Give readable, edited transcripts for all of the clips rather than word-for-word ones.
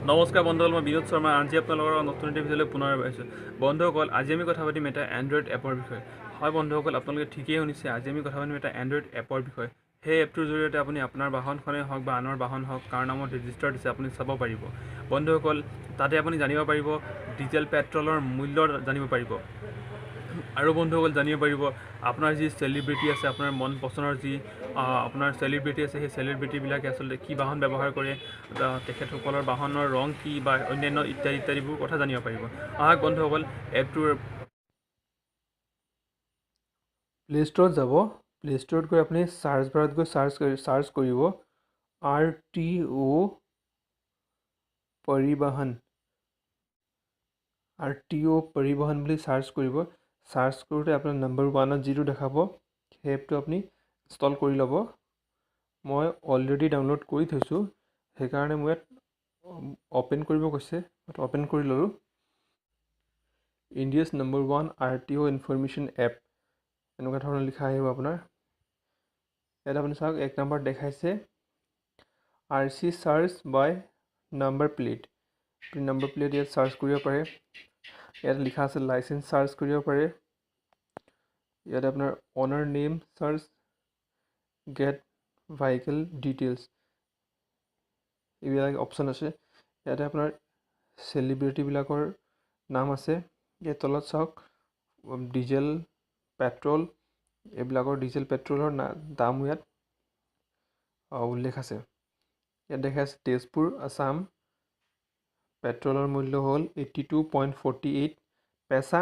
নমস্কাৰ বন্ধুসকল, মই বিনোদ শৰ্মা। আজি আপোনালোকৰ নতুন এটি ভিডিঅ'লৈ পুনৰ আহিছোঁ। বন্ধুসকল, আজি আমি কথা পাতিম এটা এণ্ড্ৰইড এপৰ বিষয়ে। হয় বন্ধুসকল, আপোনালোকে ঠিকেই শুনিছে, আজি আমি কথা পাতিম এটা এণ্ড্ৰইড এপৰ বিষয়ে। সেই এপটোৰ জৰিয়তে আপুনি আপোনাৰ বাহনখনেই হওক বা আনৰ বাহন হওক, কাৰ নামত ৰেজিষ্টাৰ দিছে আপুনি চাব পাৰিব। বন্ধুসকল, তাতে আপুনি জানিব পাৰিব ডিজেল পেট্ৰলৰ মূল্য জানিব পাৰিব। আৰু বন্ধুসকল, জানিব পাৰিব আপোনাৰ যি চেলিব্ৰিটি আছে, আপোনাৰ মন পচন্দৰ যি আপোনাৰ চেলিব্ৰিটি আছে, সেই চেলিব্ৰিটিবিলাকে আচলতে কি বাহন ব্যৱহাৰ কৰে, তেখেতসকলৰ বাহনৰ ৰং কি বা অন্যান্য ইত্যাদি ইত্যাদিবোৰ কথা জানিব পাৰিব। আহক বন্ধুসকল, এপটোৰ প্লে' ষ্ট'ৰত যাব। প্লে' ষ্ট'ৰত গৈ আপুনি চাৰ্চ বাৰত গৈ চাৰ্চ কৰিব RTO পৰিবহণ, RTO পৰিবহণ বুলি চাৰ্চ কৰিব। চাৰ্চ কৰোঁতে আপোনাৰ নম্বৰ 1ত যিটো দেখাব সেই এপটো আপুনি ইনষ্টল কৰি ল'ব। মই অলৰেডি ডাউনলোড কৰি থৈছোঁ, সেইকাৰণে মোৰ ইয়াত অ'পেন কৰিব কৈছে, অ'পেন কৰি ল'লোঁ। India's number 1 RTO information app এনেকুৱা ধৰণৰ লিখা আহিব আপোনাৰ। ইয়াত আপুনি চাওক, 1 নম্বৰত দেখাইছে RC search by number plate. আপুনি নম্বৰ প্লেট ইয়াত চাৰ্চ কৰিব পাৰে। ইয়াত লিখা আছে লাইচেঞ্চ চাৰ্চ কৰিব পাৰে। ইয়াত আপোনাৰ owner name search, get vehicle details, এইবিলাক অপশ্যন আছে। ইয়াতে আপোনাৰ চেলিব্ৰিটিবিলাকৰ নাম আছে। ইয়াত তলত চাওক ডিজেল পেট্ৰল, এইবিলাকৰ ডিজেল পেট্ৰলৰ দাম ইয়াত উল্লেখ আছে। ইয়াত দেখাই আছে তেজপুৰ আছাম পেট্ৰলৰ মূল্য হ'ল 82.48 পইচা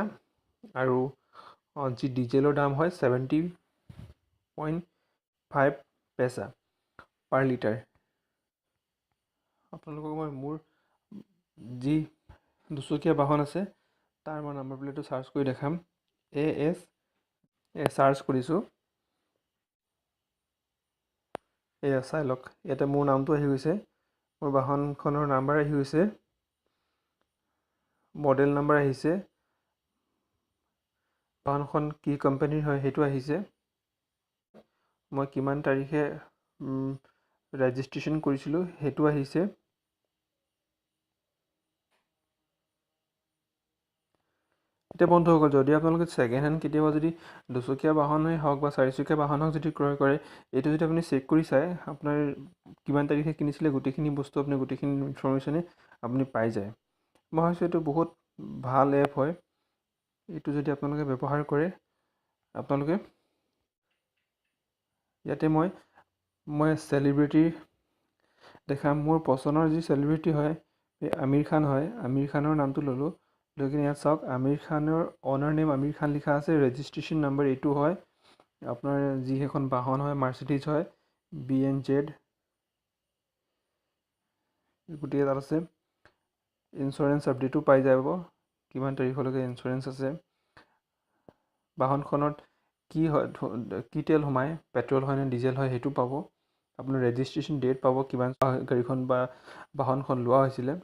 আৰু যি ডিজেলৰ দাম হয় 70.5 পইচা পাৰ লিটাৰ। আপোনালোকক মই মোৰ যি দুচকীয়া বাহন আছে তাৰ মই নম্বৰ প্লেটটো চাৰ্চ কৰি দেখাম। AS search কৰিছোঁ, এয়া চাই লওক, ইয়াতে মোৰ নামটো আহি গৈছে, মোৰ বাহনখনৰ নাম্বাৰ আহি গৈছে, মডেল নাম্বাৰ আহিছে, বাহনখন কি কোম্পানীৰ হয় সেইটো আহিছে, মই কিমান তাৰিখে ৰেজিষ্ট্ৰেশ্যন কৰিছিলোঁ সেইটো আহিছে। এতিয়া বন্ধুসকল, যদি আপোনালোকে ছেকেণ্ড হেণ্ড কেতিয়াবা যদি দুচকীয়া বাহনেই হওক বা চাৰিচকীয়া বাহন হওক যদি ক্ৰয় কৰে, এইটো যদি আপুনি চেক কৰি চায় আপোনাৰ কিমান তাৰিখে কিনিছিলে, গোটেইখিনি বস্তু আপুনি গোটেইখিনি ইনফৰ্মেশ্যনেই আপুনি পাই যায়। মই ভাবিছোঁ এইটো বহুত ভাল এপ হয়। এইটো যদি আপোনালোকে ব্যৱহাৰ কৰে, আপোনালোকে ইয়াতে মই চেলিব্ৰিটি দেখাম। মোৰ পচন্দৰ যি চেলিব্ৰিটি হয় এই আমিৰ খান হয়, আমিৰ খানৰ নামটো ল'লোঁ। লৈ কিনে ইয়াত চাওক, আমিৰ খানৰ অনাৰ নেম আমিৰ খান লিখা আছে, ৰেজিষ্ট্ৰেশ্যন নাম্বাৰ এইটো হয়, আপোনাৰ যি সেইখন বাহন হয় মাৰ্চিডিজ হয় BNZ, গোটেই তাত আছে। ইঞ্চুৰেঞ্চ আপডেটো পাই যাব, কিমান তাৰিখলৈকে ইঞ্চুৰেঞ্চ আছে, বাহনখনত কি হয়, কি তেল সোমায়, পেট্ৰল হয় নে ডিজেল হয় সেইটো পাব, আপোনাৰ ৰেজিষ্ট্ৰেশ্যন ডেট পাব, কিমান গাড়ীখন বা বাহনখন লোৱা হৈছিলে,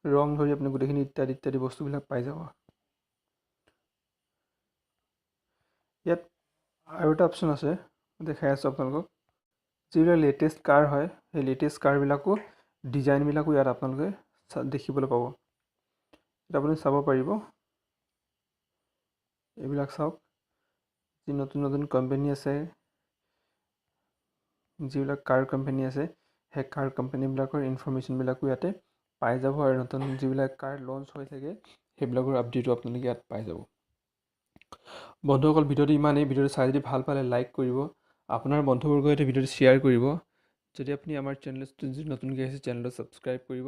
ৰং ধৰি আপুনি গোটেইখিনি ইত্যাদি ইত্যাদি বস্তুবিলাক পাই যাব। ইয়াত আৰু এটা অপশ্যন আছে, দেখাই আছোঁ আপোনালোকক, যিবিলাক লেটেষ্ট কাৰ হয় সেই লেটেষ্ট কাৰবিলাকো ডিজাইনবিলাকো ইয়াত আপোনালোকে দেখিবলৈ পাব। ইয়াত আপুনি চাব পাৰিব, এইবিলাক চাওক, যি নতুন নতুন কোম্পানী আছে, যিবিলাক কাৰ কোম্পানী আছে সেই কাৰ কোম্পানীবিলাকৰ ইনফৰ্মেশ্যনবিলাকো ইয়াতে পাই যাব। আৰু নতুন যিবিলাক কাৰ লঞ্চ হৈ থাকে সেইবিলাকৰ আপডেটো আপোনালোকে ইয়াত পাই যাব। বন্ধুসকল, ভিডিঅ'টো ইমানেই। ভিডিঅ'টো চাই যদি ভাল পালে লাইক কৰিব, আপোনাৰ বন্ধুবৰ্গৰ সৈতে ভিডিঅ'টো শ্বেয়াৰ কৰিব। যদি আপুনি আমাৰ চেনেলটো নতুনকৈ আহিছে, চেনেলটো ছাবস্ক্ৰাইব কৰিব।